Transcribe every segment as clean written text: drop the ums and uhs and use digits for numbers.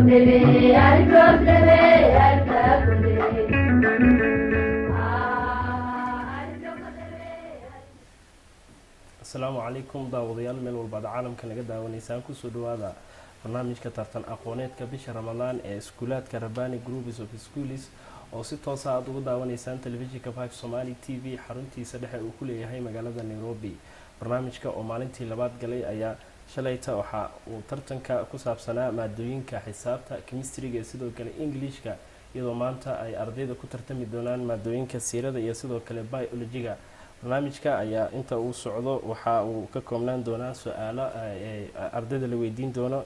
Asalaamu calaykum daawadayaal, meel walbaad caalamka naga daawanaysaan, kusoo dhawaada barnaamijka tartan aqooneedka bisha Ramadaan ee iskuulaadka Rabani Groups of Schools, oo si toosa aada uga daawanaysaan telefishinka 5 Somali TV, xaruntiisa dhexe uu ku leeyahay magaalada Nairobi. Barnaamijka oo maalintii labaad galay ayaa shalayta waxa uu tartanka ku saabsanaa maadooyinka xisaabta, chemistryga iyo sidoo kale Englishka, iyadoo maanta ay ardayda ku tartami doonaan maadooyinka siirada iyo sidoo kale biologyga. Barnaamijka ayaa inta uu socdo waxa uu ka koobnaan doonaa su-aalo ardayda la weydiin doono,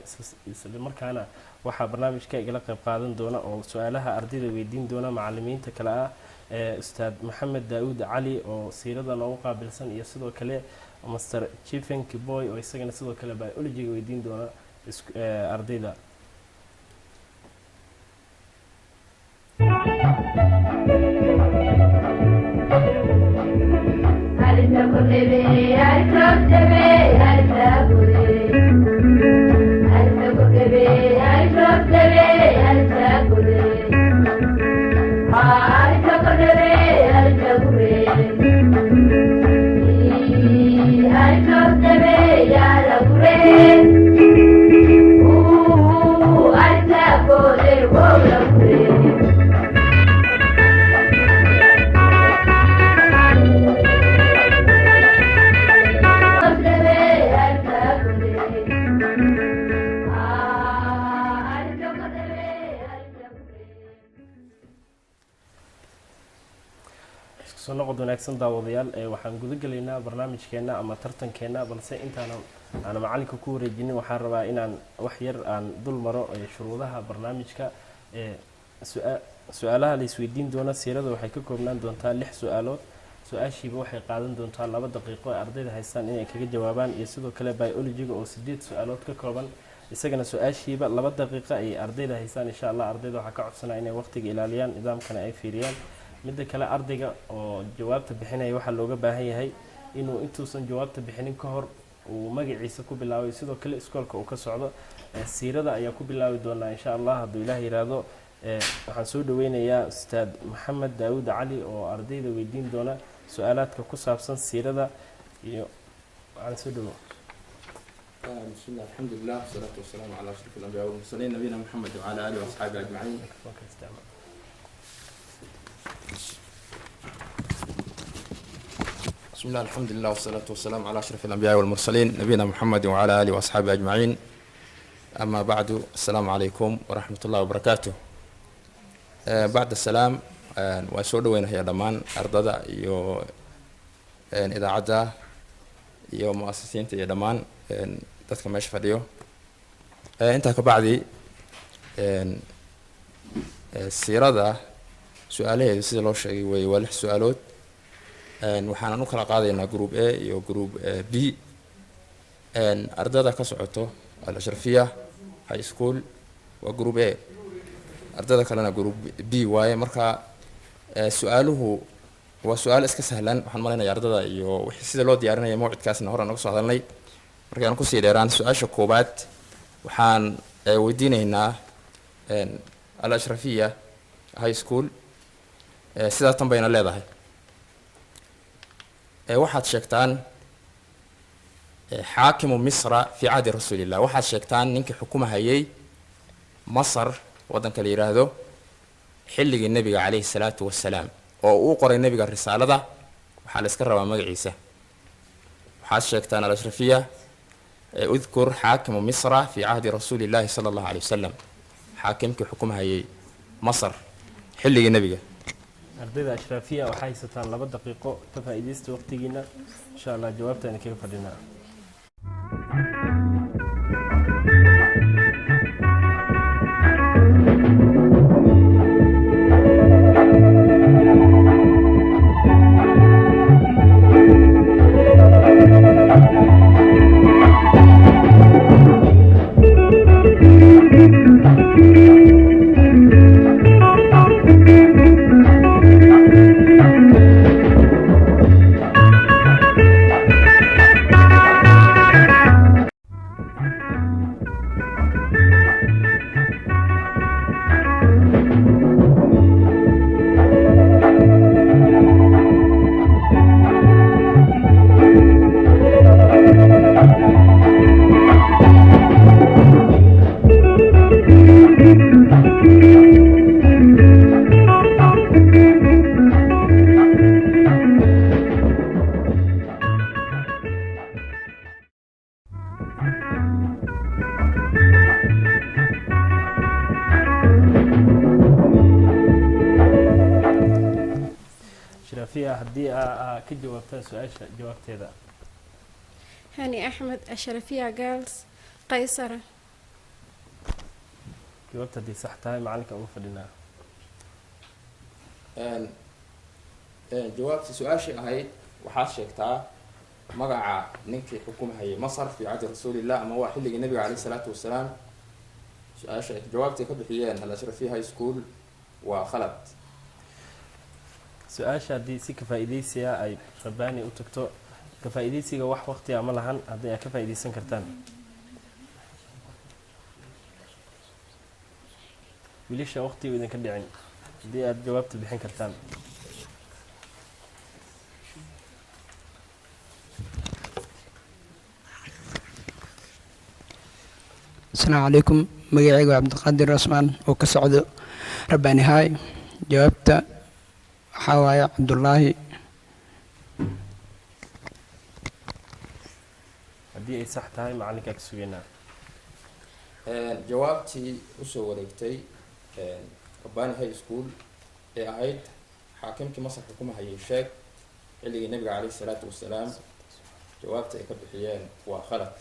isla markaana waxaa barnaamijka igala qeyb qaadan doona oo su-aalaha ardayda weydiin doona macalimiinta kale ah ee Ustaad Maxamed Daawud Cali oo siirada noogu qaabilsan, iyo sidoo kale Master Stephen Kiboy oo isagana sidoo kale biologyga weydiin doona ardayda. Isku soo noqod wanaagsan daawadayaal. Ee waxaan guda gelaynaa barnaamijkeena ama tartankeena, balse intaanan aana macalinka ku wareejinin waxaan rabaa inaan wax yar aan dul maro shuruudaha barnaamijka. Ee su-aalaha la isweydiin doona siirada waxay ka koobnaan doontaa lix su-aalood. Su-aashiiba waxay qaadan doontaa 2 daqiiqo ee ardayda haystaan inay kaga jawaabaan, iyo sidoo kale biologyga oo sideed su-aalood ka kooban, isagana su-aashiiba 2 daqiiqo ayay ardayda haystaan. Insha Allah ardayda waxaa ka codsanaa inay waqtiga ilaaliyaan, nidaamkana ay fiiriyaan. Midda kale, ardayga oo jawaabta bixinaya waxaa looga baahan yahay inuu intuusan jawaabta bixinin ka hor uu magaciisa ku bilaabay, sidoo kale iskoolka uu ka socdo. Siirada ayaa ku bilaabi doonaa insha Allah hadduu Ilaah yiraahdo. Waxaan soo dhaweynayaa Ustaad Maxamed Daawud Cali oo ardayda weydiin doona su-aalaadka ku saabsan siirada iyo waxaan soo dhawo. بسم الله، الحمد لله، والصلاة والسلام على أشرف الأنبياء والمرسلين، نبينا محمد وعلى آله وأصحابه أجمعين. Mikrofoonka isticmaal. بسم الله، الحمد لله، والصلاة والسلام على أشرف الأنبياء والمرسلين، نبينا محمد وعلى آله وأصحابه أجمعين. أما بعد، السلام عليكم ورحمة الله وبركاته. بعد السلام، waan soo dhaweynayaa dhammaan ardada iyo idaacadda iyo muasisiinta iyo dhammaan dadka meesha fadhiyo. Intaa ka bacdi, siirada su-aalaheedu sida loo sheegay wey waa lix su-aalood. Waxaanan u kala qaadaynaa group A iyo group B. Ardada ka socoto Al Ashrafiya High School waa group A, ardada kalena group B waaye. Marka su-aaluhu waa su-aal iska sahlan, waxaan malaynayaa ardada iyo wixii sida loo diyaarinaya mawcidkaasna hore aan uga soo hadalnay. Markaan kusii dheeraan, su-aasha koowaad waxaan weydiinaynaa Al Ashrafiya High School. Sidaa tan bayna leedahay: waxaad sheegtaan xaakimu Misra fi cahdi Rasuulillah. Waxaad sheegtaan ninkii xukumahayay Masar, waddanka la yidhaahdo, xilligii Nebiga calayhi salaatu wasalaam oo uu qoray nebiga risaalada. Waxaa la iska rabaa magaciisa. Waxaad sheegtaan, Al Ashrafiya, udkur xaakimu Misra fi cahdi Rasuuli Illahi sala Allahu alay wasalam, xaakimkii xukumahayay Masar xilligii nebiga. Ardayda Ashraafiya waxaa haysataan 2 daqiiqo, ka faa'iidaysta waqtigiina. Insha Allah jawaabta idin kaga fadhinaa. Ashraafiya, haddii aa ka jawaabtaan su-aasha jawaabteeda. Hani Axmed, Ashrafiya Girls, Qaysara. Jawaabta haddii sax tahay, macalinka uga fadhinaa. Jawaabta su-aashii ahayd waxaad sheegtaa magaca ninkii xukumahayay Masar fi cahdi rasuulillah, ama waa xilligii nabiga caleyhi salaatu wasalaam. Su-aasha jawaabtay ka bixiyeen Al Ashrafiya High School waa khalad. Su-aasha haddii si ka faa-iideysiya ay Rabbaani u tagto, ka faa-iideysiga wax waqtiga ma lahan, haddii aad ka faa-iideysan kartaan. Wiilasha, waqtiga idinka dhicin, haddii aad jawaabta bixin kartaan. Asalaamu calaykum. Magacayga waa Cabdiqaadir Cusmaan oo ka socdo Rabbaani High. Jawaabta waxaa waaye Cabdullaahi. Haddii ay sax tahay, macalinkaa ka sugeynaa. Jawaabtii usoo wareegtay Rabbaani High School ee ahayd xaakimkii Masar xukumahayay sheeg xilligii nabiga caleyhi salaatu wasalaam, jawaabta ay ka bixiyeen waa khalad.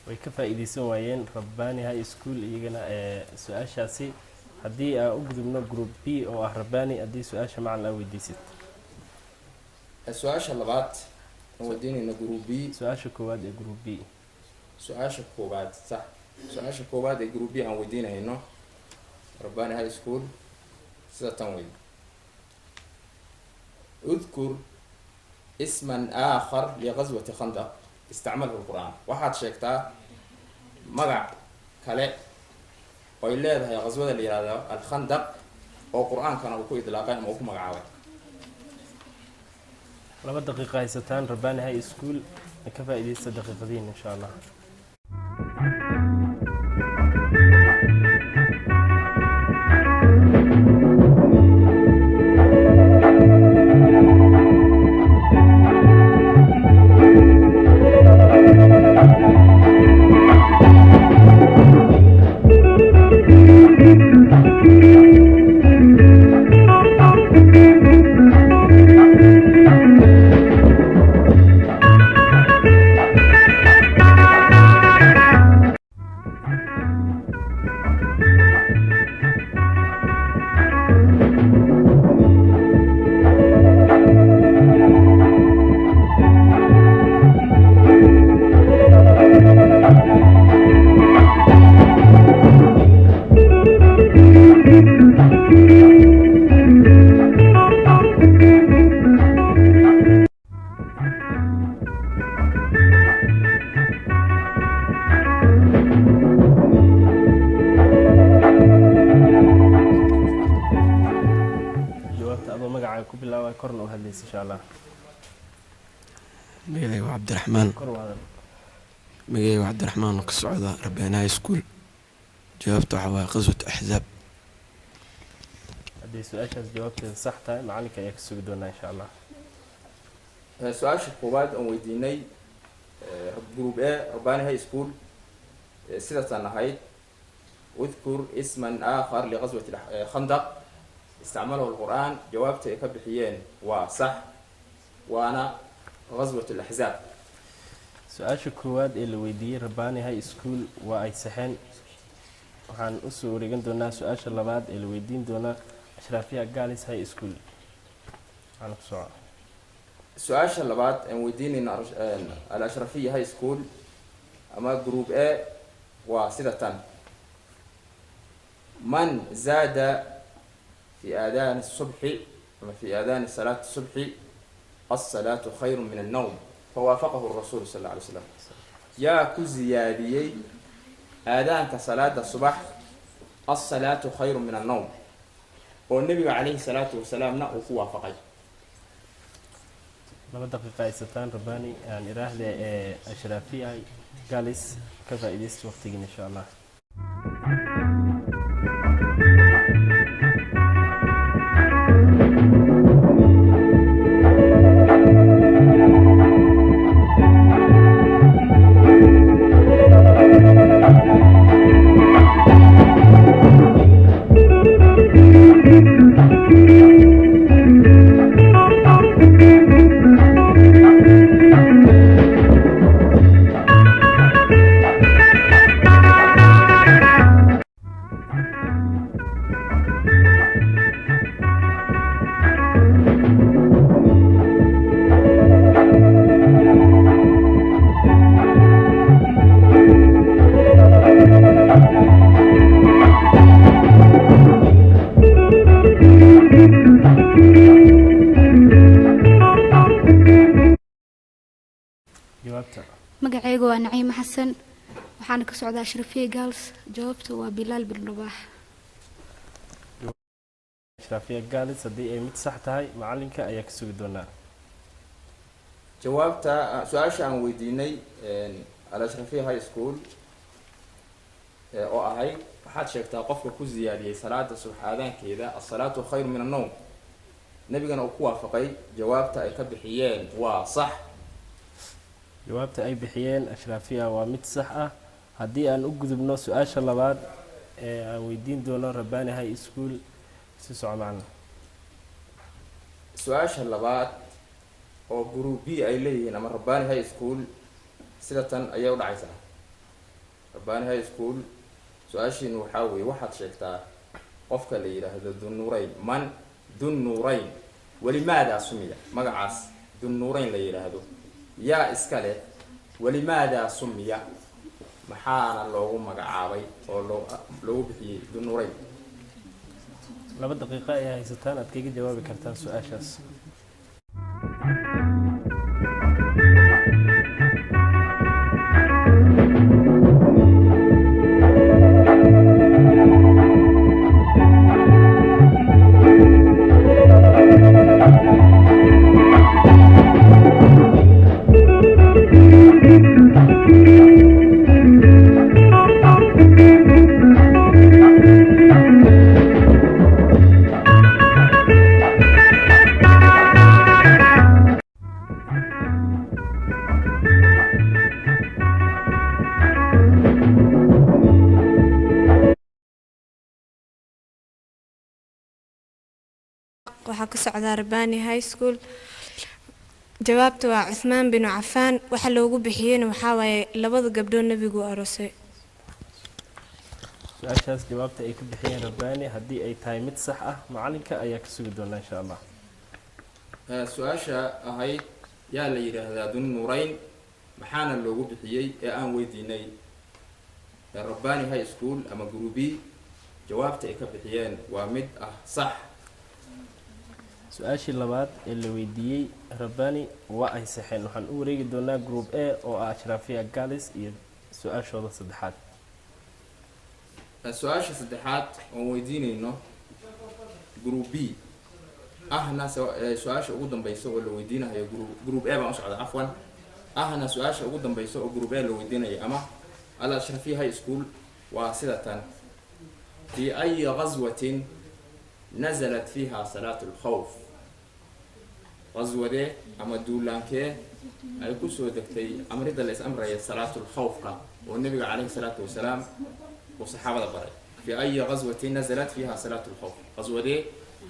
Way ka faa-iideysan waayeen Rabbaani High School iyagana ee su-aashaasi. Haddii aan u gudubno group B oo ah Rabbaani, haddii su-aasha macalin aa weydiisid. Su-aasha labaad aan weydiinayna group B. Su-aasha koowaad ee group B. Su-aasha koowaad, sax. Su-aasha koowaad ee group B aan weydiinayno Rabbaani High School sida tan wey: اذكر اسما آخر لغزوة خندق استعمله القرآن. Waxaad sheegtaa magac kale oo ay leedahay qaswada la yihahdo Alkhandaq oo qur-aankana uu ku idlaaqay ama uu ku magacaabay. 2 daqiiqa haysataan Rabbaani High School, ka faa-iideysta daqiiqadiin insha Allah. Jawaabta adoo magacaaga ku bilaabay, korna u hadlaysa insha Allah. Magacayga waa Cabdiraxmaan. Kor u hadal. Magacayga waa Cabdiraxmaan oo ka socda Rabbaani High School. Jawaabta waxaa waaye qaswat Axzaab. Haddii su-aashaas jawaabteeda sax tahay, macalinka ayaa ka sugi doonaa insha Allah. Su-aasha koowaad oon weydiinay group A Rabbaani High School sidaasaan ahayd: اذكر اسما آخر لغزوة خندق استعمله القرآن. Jawaabta ay ka bixiyeen waa sax, waana غزوة الأحزاب. Su-aasha koowaad ee la weydiiyey Rabbaani High School waa ay saxeen. Waxaan usoo wareegan doonaa su-aasha labaad ee la weydiin doonaa Ashraafiya Girls High School. Waxaan ku soco. Su-aasha labaad aan weydiinayno Al Ashrafiya High School ama group A waa sida tan: من زاد في آذان الصبح ama في آذان صلاة الصبح الصلاة خير من النوم فوافقه الرسول صلى الله عليه وسلم؟ Yaa ku ziyaadiyey aadaanka salaada subax الصلاة خير من النوم oo nebiga calayhi salaatu wasalaamna uu ku waafaqay? 2 daqiiqa haysataan Rabbaani, aan iraahde ee Ashraafiya Girls, ka faa-iidaysta waqtigiin insha Allah. Magacaygu waa Naciime Xasan, waxaana ka socdaa Ashrafiya Girls. Jawaabtu waa Bilaal bin Rabaax. Ashraafiya Girls, haddii ay mid sax tahay, macalinka ayaa ka sugi doonaa. Jawaabta su-aasha aan weydiinay Al Ashrafiya High School oo ahayd waxaad sheegtaa qofka ku siyaadiyey salaada subax aadaankeeda "الصلاة خير من النوم", nabigana uu ku waafaqay, jawaabta ay ka bixiyeen waa sax. Jawaabta ay bixiyeen Ashraafiya waa mid sax ah. Haddii aan u gudubno su-aasha labaad ee aan weydiin doono Rabani High School, si soco, macna. Su-aasha labaad oo group B ay leeyihiin ama Rabani High School sida tan ayay u dhacaysaa. Rabani High School, su-aashiinu waxaa weeye: waxaad sheegtaa qofka la yidhaahdo Dunnuurayn. من Dunnuurayn ولماذا سمي? Magacaas Dunnuurayn la yidhaahdo yaa iska leh? ولماذا سمي? Maxaana loogu magacaabay oo loogu bixiyey Dunnuurayn? 2 daqiiqo ayaa haysataan aad kaga jawaabi kartaan su-aashaas. Waxaa ka socdaa Rabani High School. Jawaabta waa Cuthmaan binu Cafaan. Waxa loogu bixiyeyna waxaa waaye labada gabdhood nebigu aroosay. Su-aashaas jawaabta ay ka bixiyeen Rabbaani, haddii ay tahay mid sax ah, macalinka ayaa ka sugi doona, insha Allah. Su-aasha ahayd yaa la yidhaahdaa Dunnuurayn, maxaana loogu bixiyey ee aan weydiinay Rabbaani High School ama group B, jawaabta ay ka bixiyeen waa mid ah sax. Su-aashii labaad ee la weydiiyey Rabbaani waa ay saxeen. Waxaan u wareegi doonaa group A oo ah Ashraafiya Girls iyo su-aashooda saddexaad. Su-aasha saddexaad oon weydiinayno group B, ahna su-aasha ugu dambeysa oo la weydiinayo group A baan u socda, cafwan, ahna su-aasha ugu dambeysa oo group A la weydiinayo ama Al Ashrafiya High School, waa sida tan: في أي غزوة نزلت فيها صلاة الخوف? Qaswadee ama duulaankee ay kusoo degtay amrida la is amraya salaatul khawfka oo nabiga calayhi salaatu wasalaam uu saxaabada baray? في أي غزوة نزلت فيها صلاة الخوف? Qaswadee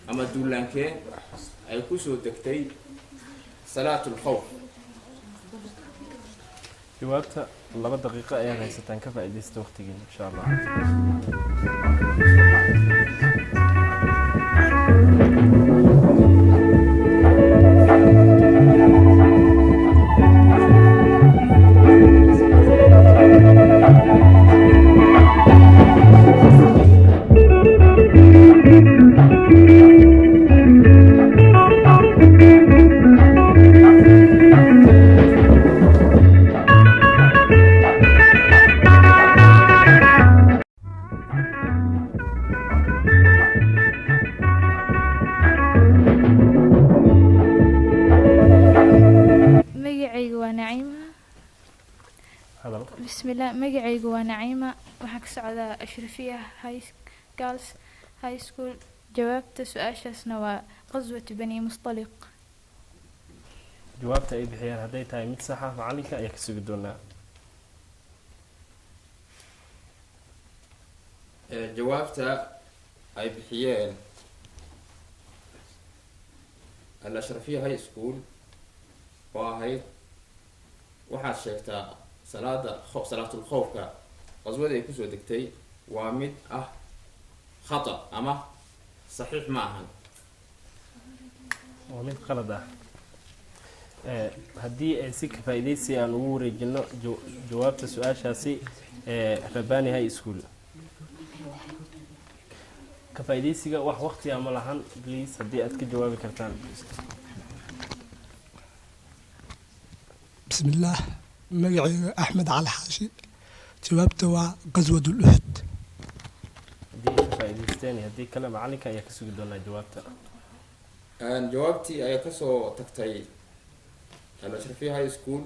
ama duulaankee ay kusoo degtay salaatul khawf? Jawaabta 2 daqiiqo ayaad haysataan, ka faa'iidaysta waqtigiina, insha Allah. Magacaygu waa Naciima. Hadal. Bismillah, magacaygu waa Naciima, waxaan ka socdaa Ashrafiya High Girls High School. Jawaabta su-aashaasna waa qaswat Bani Mustaliq. Jawaabta ay bixiyaan hadday tahay mid sax ah, macalinka ayaa ka sugi doonaa. Jawaabta ay bixiyeen Al Ashrafiya High School oo ahayd waxaad sheegtaa salaada salaatul khawfka qaswada ay kusoo degtay waa mid ah khata ama saxiix ma ahan. Waa mid qalad ah. Haddii ay si ka faa'iidaysi aan ugu wareejino jawaabta su-aashaasi ee Rabani High School, ka faa'iidaysiga wax waqti ah ma lahan. Please, haddii aad ka jawaabi kartaan. Bismillaah. Magacayga Axmed Cali Xaashi, jawaabta waa qaswat Uxud. Haddii ay ka faa'iidaysteen iyo haddii kale, macalinka ayaa ka sugi doonaa jawaabta. Jawaabtii ayaa kasoo tagtay Al Ashrafiya High School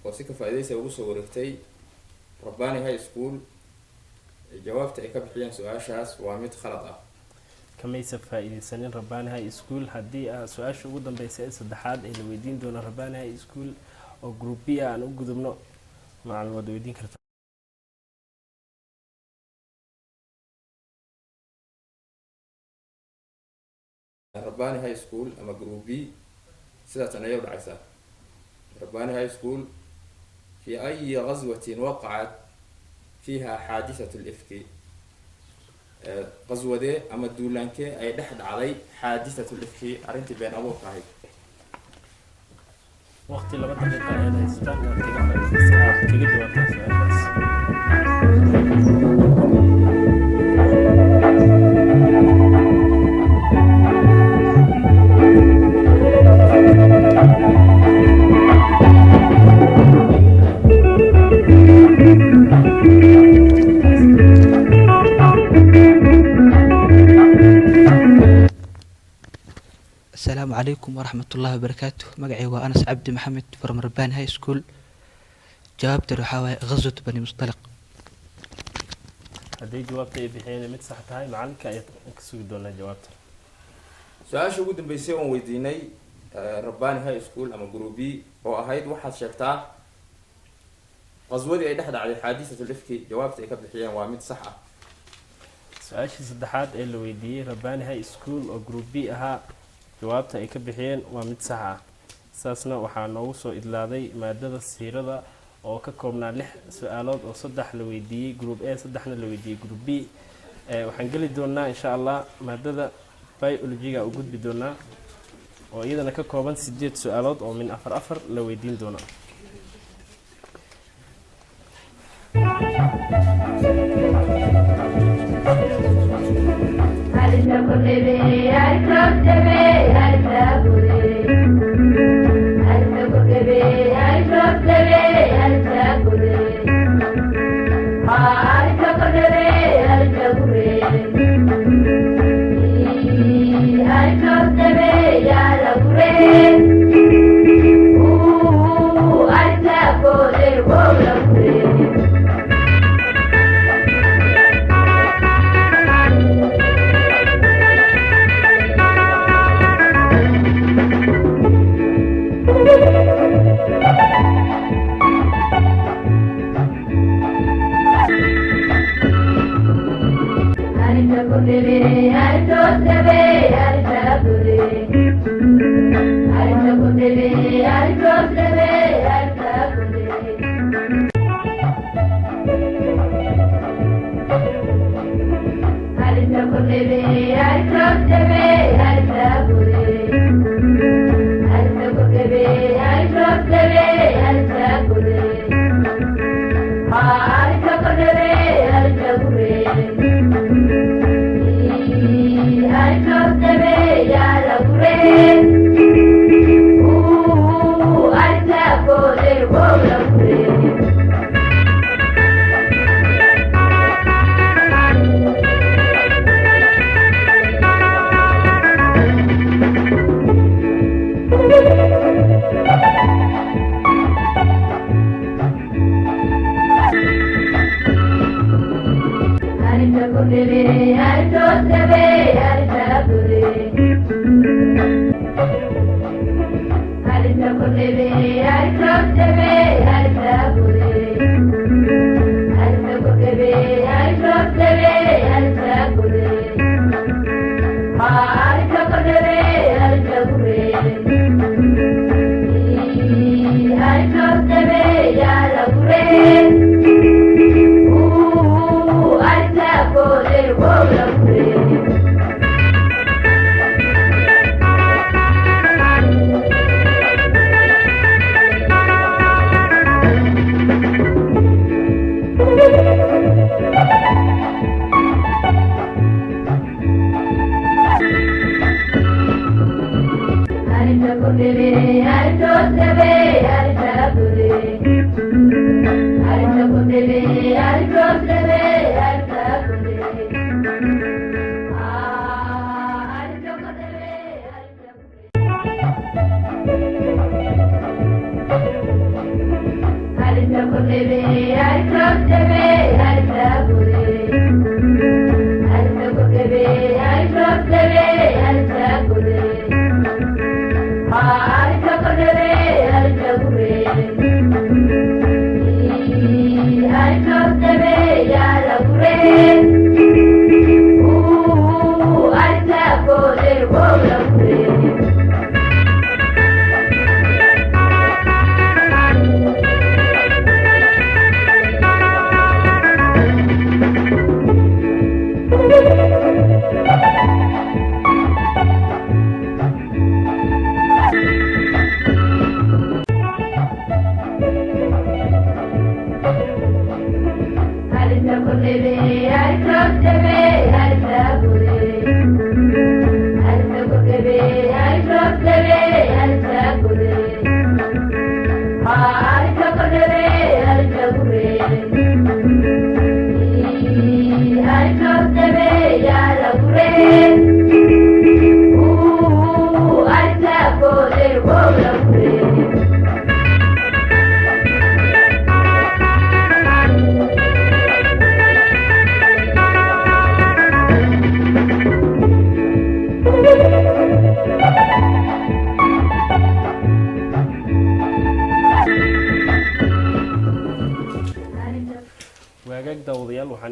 oo si ka faa'iidaysa ugu soo wareegtay Rabbani High School. Jawaabta ay ka bixiyeen su-aashaas waa mid khalad ah. Kamaysa faa'iidaysanin Rabbaani High School. Haddii su-aasha ugu dambeysa ee saddexaad ee la weydiin doono Rabbaani High School oo group B ah aan u gudubno, macalin, waad weydiin kartaa. Rabbani High School ama group B sidaatan ayay u dhacaysaa. Rabbani High School, في أي غزوة وقعت فيها حادثة الإفك؟ Qaswadee ama duulaankee ay dhex dhacday xaadithatu lifki, arrintii been abuurka ahayd? Waqti 2 daqiiqa ayaad haysataan inaad kaga faa'iidaysa aad kaga jawaabtaan su-aashaas. Asalaamu calaykum waraxmatullaahi wabarakaatu. Magacay waa Anas Cabdi Maxamed from Rabban High School. Jawaabtan waxaa waaye ghaswat Bani Mustaliq. Haddii jawaabta ay bixiyeen mid sax tahay, macalinka ayaad ka sugi doonaa jawaabta. Su-aasha ugu dambeysay oon weydiinay Rabbani High School ama group B oo ahayd waxaad sheegtaa qaswadii ay dhex dhacday xaadithatu lifki, jawaabta ay ka bixiyeen waa mid sax ah. Su-aashii saddexaad ee la weydiiyey Rabbaani High School oo group B ahaa, jawaabta ay ka bixiyeen waa mid sax ah. Saasna waxaa noogu soo idlaaday maadada siirada oo ka koobnaa lix su-aalood oo saddex la weydiiyey group A, saddexna la weydiiyey group B. Waxaan geli doonaa insha Allah maadada biologyga u gudbi doonaa oo iyadana ka kooban sideed su-aalood oo min afar afar la weydiin doono.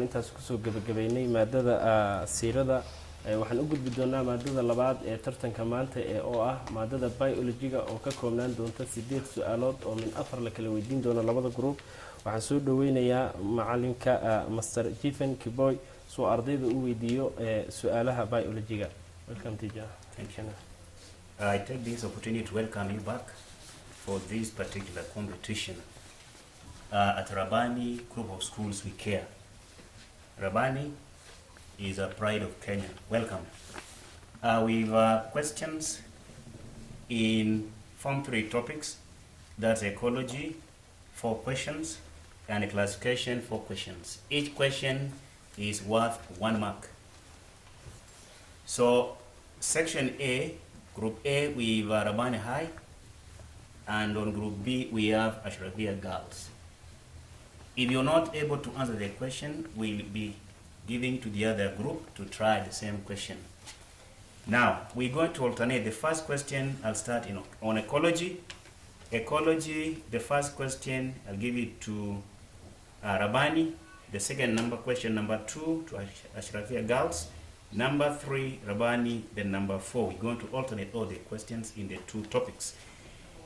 Intaas kusoo gebagabaynay maadada siirada. Waxaan u gudbi doonaa maadada labaad ee tartanka maanta ee oo ah maadada biology-ga oo ka koobnaan doonta sideed su-aalood oo min afar la kala weydiin doono labada group. Waxaan soo dhaweynayaa macalinka Master Stephen Kiboy soo ardayda u weydiiyo su-aalaha biology-ga. Welcome, teacher. Thank you. I take this opportunity to welcome you back for this particular competition. At Rabani Group of Schools, we care. Rabani is a pride of Kenya. Welcome. We've questions in Form 3 topics. That's ecology, four questions, and classification, four questions. Each question is worth 1 mark. So, section A, Group A, we have Rabani High, and on Group B, we have Ashrafia Girls. If you're not able to answer the question, we'll be giving to the other group to try the same question. Now, we're going to alternate. The first question, I'll start on ecology. Ecology, the first question, I'll give it to Rabani. The second number, question number two, to Ashrafia Girls. Number three, Rabani, then number four. We're going to alternate all the questions in the two topics.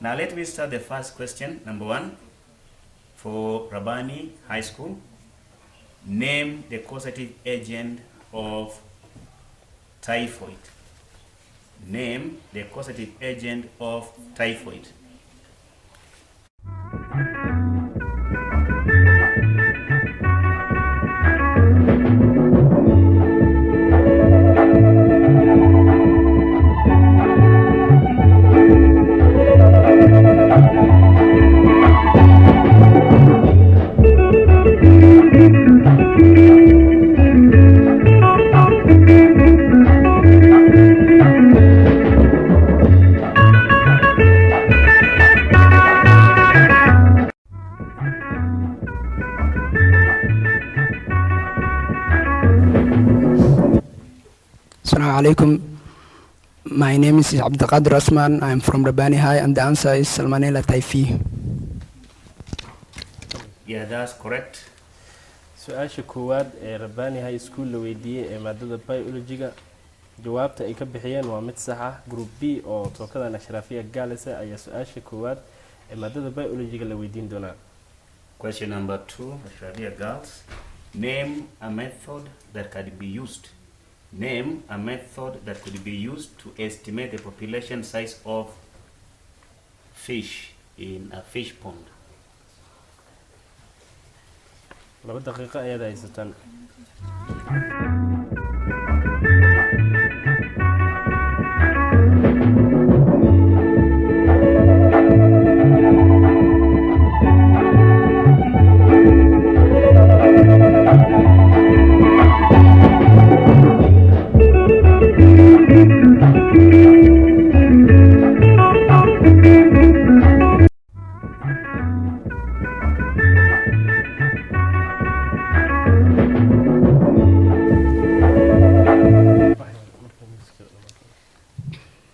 Now, let me start the first question, number one, for Rabani High School. Name the causative agent of typhoid. Name the causative agent of typhoid. Assalamu alaikum. My name is Abdulqadir Osman. I'm from Rabani High, and the answer is Salmonella typhi. Yeah, that's correct. Su-aasha koowaad ee Rabani High School la weydiiyey ee maadada biology-ga, jawaabta ay ka bixiyeen waa mid sax ah. Group B oo tookadan Ashraafiya Girls ayaa su-aasha koowaad ee maadada biology-ga la weydiin doonaa. Question number two, Ashrafia Girls. Name a method that can be used. Name a method that could be used to estimate the population size of fish in a fish pond. 2 daqiiqo ayaad haysataan.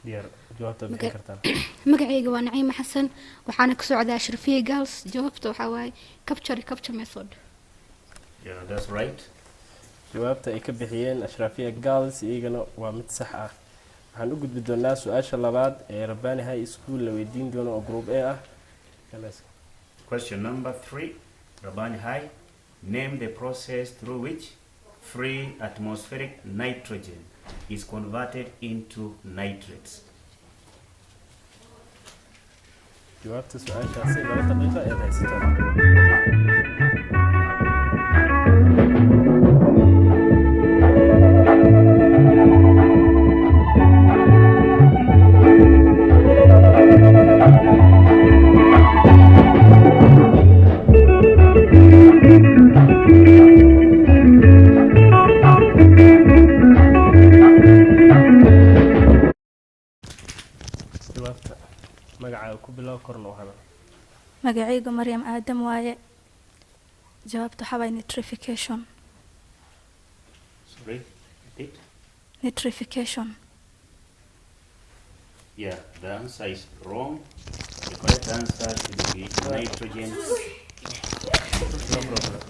Diyaar, jawaabta bixin kartaan. Magacayga waa Naciima Xasan, waxaana ka socdaa Ashrafiya Girls. Jawaabta waxaa waaye capture method. Yeah, that's right. Jawaabta ay ka bixiyeen Ashraafiya Girls iyagana waa mid sax ah. Waxaan u gudbi doonaa su-aasha labaad ee Rabani High School la weydiin doono oo Group A ah. Question number three, Rabani High. Name the process through which free atmospheric nitrogen is converted into nitrates. Jawaabta su-aashaasi, 2 daqiiqo ayaad haysataan. Jawaabta, magacaaga ku bilow, korna u hadal. Magacaygu Maryam Aadam waaye. Jawaabta waxaa waaye nitrification. Sorry, repeat. Nitrification. Yeah, the answer is wrong. The correct answer should be nitrogen. No problem.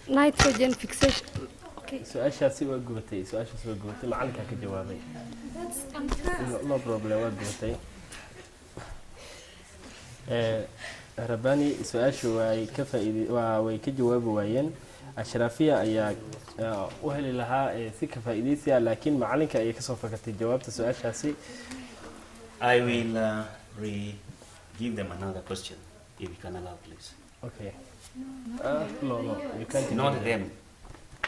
Nitrogen fixation. Okay. Su-aashaasi waa gubatay, su-aashaasi waa gubatay, macalinkaa ka jawaabay. That's unfair. No, no problem, waa gubatay. Rabani su-aashu way ka faa'iide waa way ka jawaabi waayeen. Ashraafiya ayaa u heli lahaa si ka faa'iidaysi ah, laakiin macalinka ayay kasoo fakatay jawaabta su-aashaasi. I will re-give them another question, if you can allow, please. Okay. No, you can't give Not them.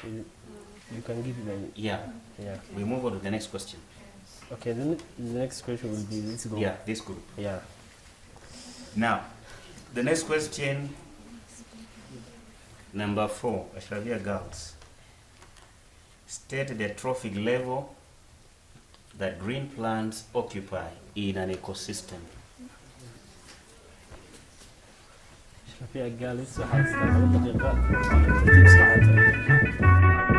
You can give them. Yeah. Yeah. We move on to the next question. Okay, the next question will be this group. Yeah, this group. Yeah. Now, the next question, number 4, Ashrafia girls. State the trophic level that green plants occupy in an ecosystem. Ashrafia girls waxaa haystaa 2 daqiiqa tartiib socota.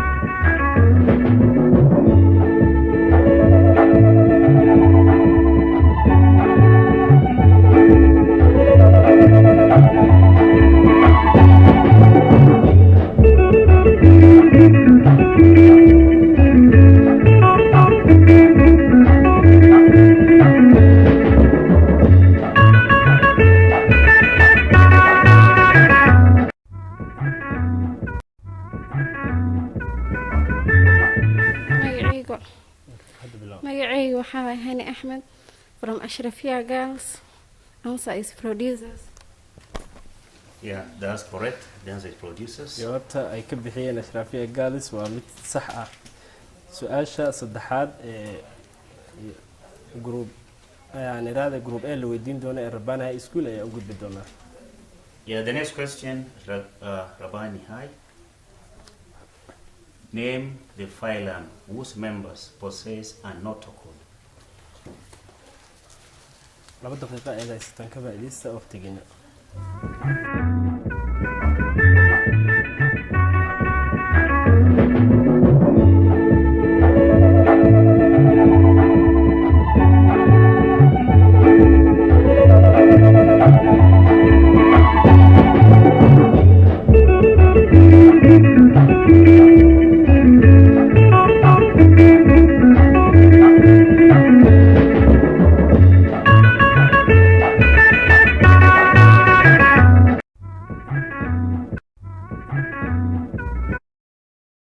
Magacaygu Hadda bilow. Magacaygu waxaa waaye Hani Axmed from Ashrafia Girls. Answer is producers. Yeah, that's correct. The answer is producers. Jawaabta ay ka bixiyeen Ashraafiya Girls waa mid sax ah. Su-aasha saddexaad ee group ayaan iraada group A la weydiin doona ee Rabani High School ayaa u gudbi doonaa. Yeah, the next question, Rabani High. Name the phylum whose members possess a notochord. 2 daqiiqo ayaad haysataan, ka faa'iidaysta waqtigiina.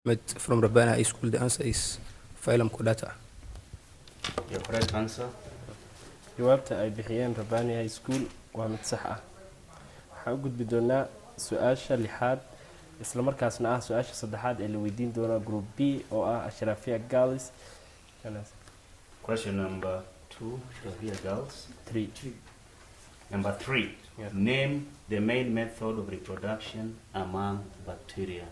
Ahmed from Rabani High School. The answer is phylum Chordata. Your correct answer. Jawaabta ay bixiyeen Rabani High School waa mid sax ah. Waxaan u gudbi doonaa su-aasha lixaad, isla markaasna ah su-aasha saddexaad ee la weydiin doono group B oo ah Ashrafia Girls. Question number 2, Ashrafia Girls. 3. Number 3. Yeah. Name the main method of reproduction among bacteria.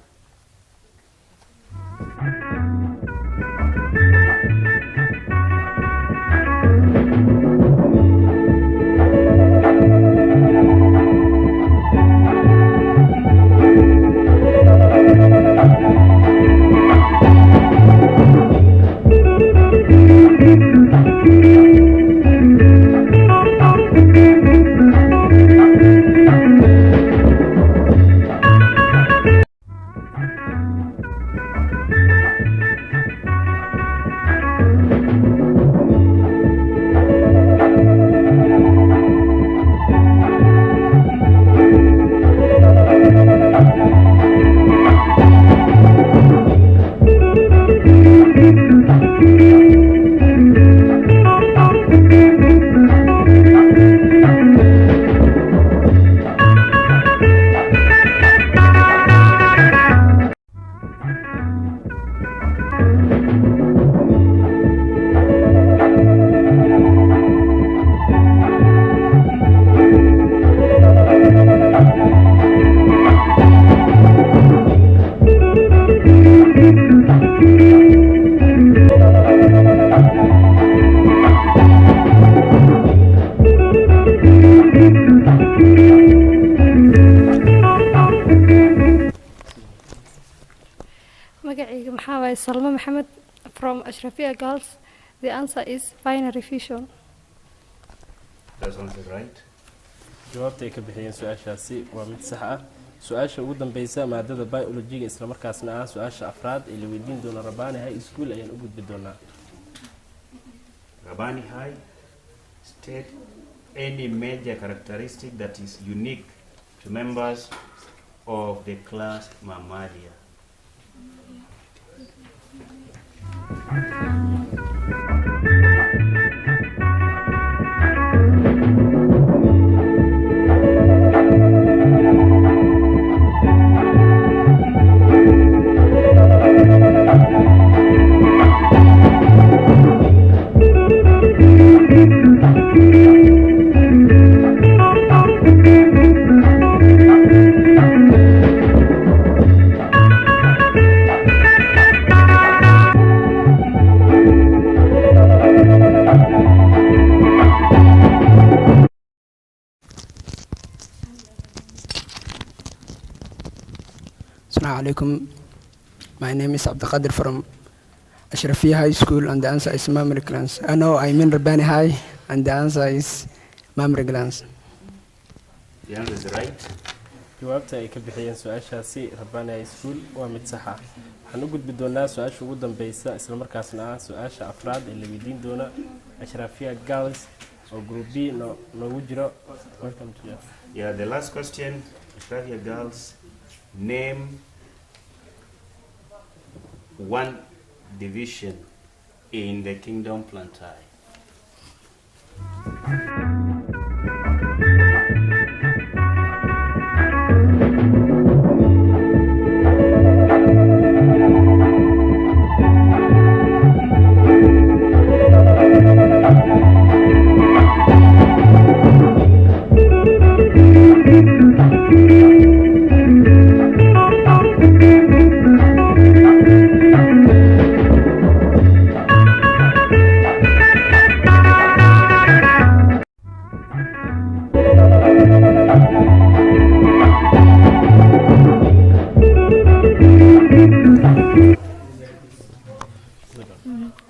Magacayga maxaa waaye Salmo Maxamed from Ashrafia Girls. The answer is binary fission. That's answer right. Jawaabta ay ka bixiyeen su-aashaasi waa mid sax ah. Su-aasha ugu dambeysa maadada biology-ga, islamarkaasna ah su-aasha afraad ee la weydiin doono Rabani High School, ayaan u gudbi doonaa. Rabani High, state any major characteristic that is unique to members of the class Mammalia. Assalamu alaikum. My name is Abdulqadir from Ashrafia High School, and the answer is mammary glands. No, I mean Rabani High, and the answer is mammary glands. The answer is right. Jawaabta ay ka bixiyeen su-aashaasi Rabani High School waa mid sax ah. Waxaan u gudbi doonaa su-aasha ugu dambeysa, islamarkaasna ah su-aasha afraad ee la weydiin doona Ashrafia Girls oo group B no noogu jiro. Welcome to you. Yeah, the last question, Ashrafia Girls, name one division in the kingdom Plantae.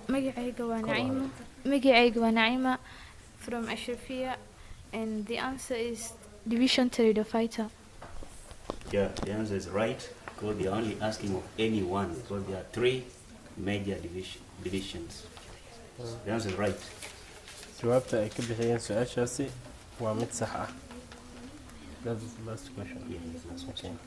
Magacayga waa Naciima. Magacayga waa Naciima from Ashrafia, and the answer is division Pteridophyta. Yeah, the answer is right because they are only asking of any one because there are three major divisions. The answer is right. Jawaabta ay ka bixiyeen su-aashaasi waa mid sax ah. That is the last question. Yeah, that's the last question.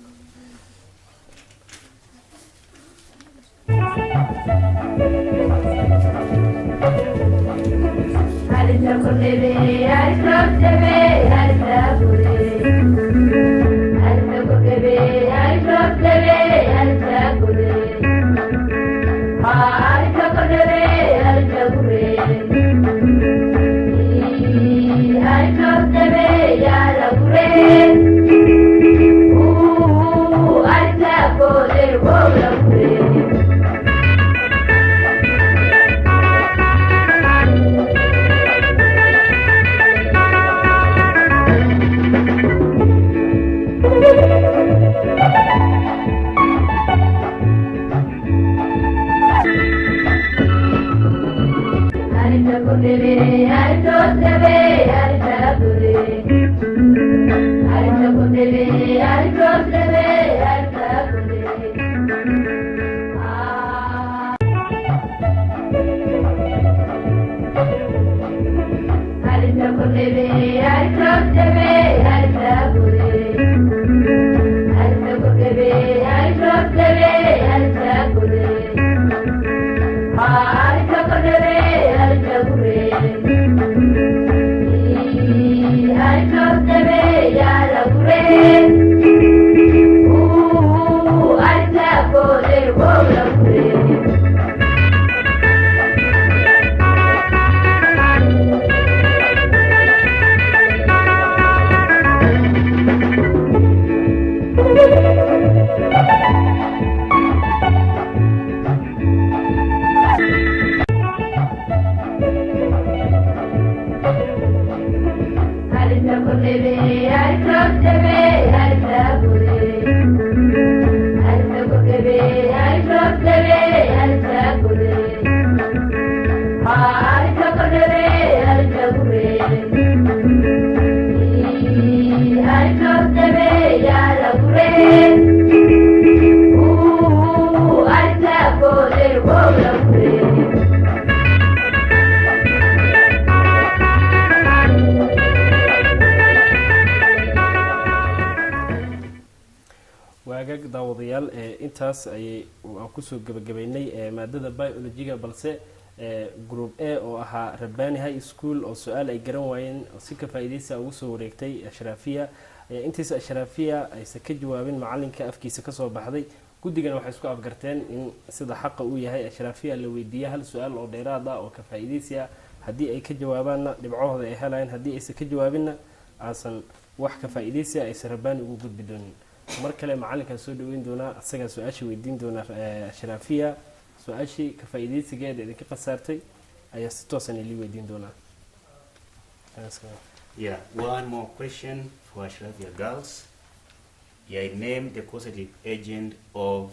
Ooh, I Daawadayaal, intaas ayay aan kusoo gebagabaynay maadada biology-ga, balse group A oo ahaa Rabani High School oo su-aal ay garan waayeen oo si ka faa'iidaysa ugu soo wareegtay Ashraafiya ayaa intiisa Ashraafiya aysan ka jawaabin macalinka afkiisa kasoo baxday. Guddigana waxay isku afgarteen in sida xaqa uu yahay Ashraafiya la weydiiya hal su-aal oo dheeraad ah oo ka faa'iidaysi ah. Haddii ay ka jawaabaanna dhibcahooda ay helayaan, haddii aysan ka jawaabinna aasan wax ka faa'iidaysi ah aysan Rabbaani ugu gudbi doonin. Mar kale macalinkaa soo dhaweyn doonaa, asagaa su-aasha weydiin doona Ashraafiya. Su-aashii ka faa'iidaysigeeda idinka khasaartay ayaa si toosan ilii weydiin doonaa. Yeah, one more question for Ashrafia girls. Yeah, name the causative agent of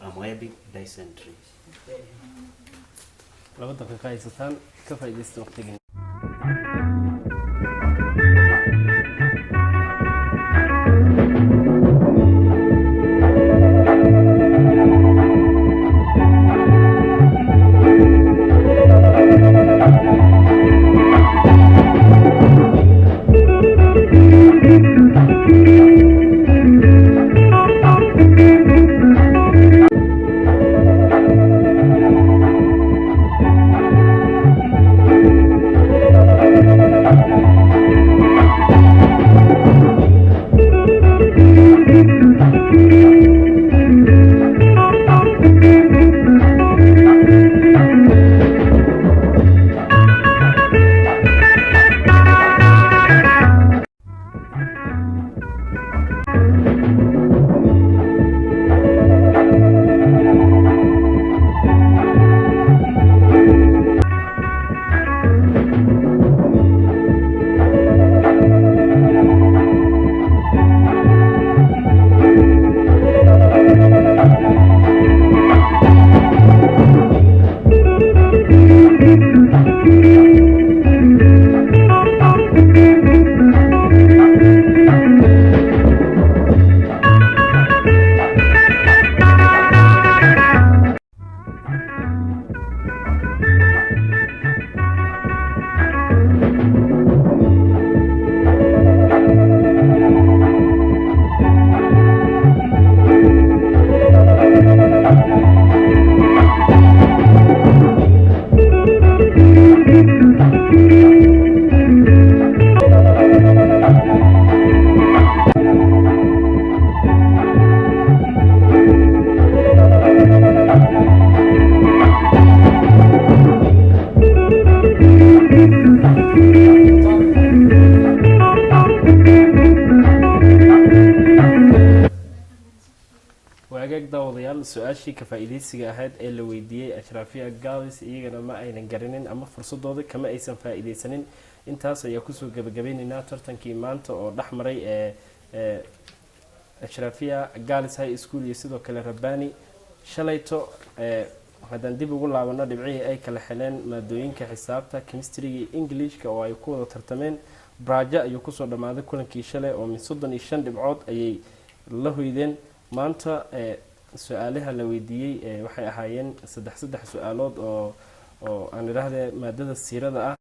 amoebic dysentery. 2 daqiiqo haysataan, ka faa'iidaysta waqtigii. Waagaag daawadayaal, su-aashii ka faa'iidaysiga ahayd ee la weydiiyey Ashraafiya Girls iyagana ma aynan garanin ama fursadooda kama aysan faa'iidaysanin. Intaas ayaa kusoo gebagabeyneynaa tartankii maanta oo dhex maray ee Ashraafiya Girls High School iyo sidoo kale Rabbaani. Shalayto haddaan dib ugu laabano dhibcihii ay kala heleen maadooyinka xisaabta, chemistryga iyo Englishka oo ay ku wada tartameen, braaja ayuu kusoo dhammaaday kulankii shalay oo min 35 dhibcood ayay la hoydeen. Maanta su-aalaha la weydiiyey waxay ahaayeen saddex saddex su-aalood oo aan idhaahdee maadada siirada ah.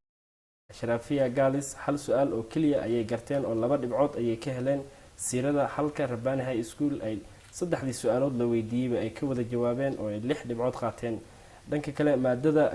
Ashraafiya Girls hal su-aal oo keliya ayay garteen oo 2 dhibcood ayay ka heleen siirada, halka Rabbaani High School ay saddexdii su-aalood la weydiiyeyba ay ka wada jawaabeen oo ay 6 dhibcood qaateen. Dhanka kale, maadada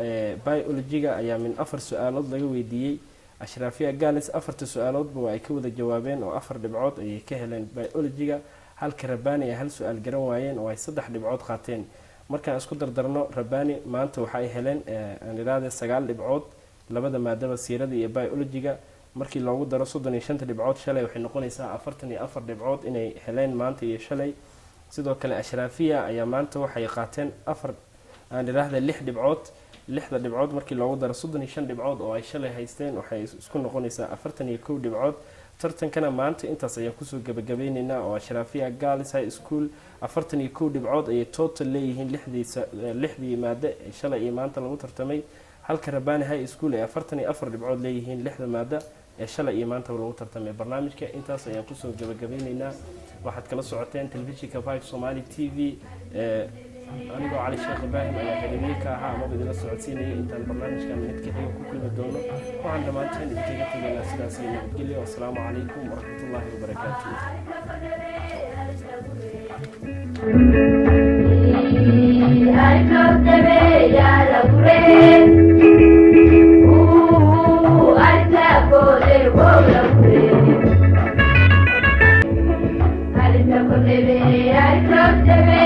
biology-ga ayaa min afar su-aalood laga weydiiyey. Ashraafiya Girls afarta su-aaloodba waa ay ka wada jawaabeen oo 4 dhibcood ayay ka heleen biology-ga, halka Rabbaani ay hal su-aal garan waayeen oo ay 3 dhibcood qaateen. Markaan isku dardarno, Rabbaani maanta waxa ay heleen, aan idhaahde, 9 dhibcood labada maadaba, siirada iyo biology-ga. Markii loogu daro 35-ta dhibcood shalay, waxay noqonaysaa 44 dhibcood inay heleen maanta iyo shalay. Sidoo kale Ashraafiya ayaa maanta waxay qaateen afar, aan idhaahda lix dhibcood. Lixda dhibcood markii loogu daro 35 dhibcood oo ay shalay haysteen, waxay isku noqonaysaa 41 dhibcood. Tartankana maanta intaas ayaan kusoo gebagabeyneynaa oo Ashraafiya Girls High School 41 dhibcood ayay total leeyihiin lixdii maado ee shalay iyo maanta lagu tartamay, halka Rabbaani High School ay 44 dhibcood leeyihiin lixda maado ee shalay iyo maantaba lagu tartamay. Barnaamijka intaas ayaan kusoo gebagabeyneynaa. Waxaad kala socoteen telefishinka 5 Somali TV. Anigoo Cali Sheekh Ibraahim ayaa xiriiriye ka ahaa amaba idila socodsiinaya. Intaan barnaamijkan mid ka xiga ku kulmi doono, waxaan dhammaanteen idinkaga tegaynaa sidaas iyo nabadgelyo. Wasalaamu calaykum waraxmatullaahi wabarakaatu. Inta ku dhibay, ay joogtabe.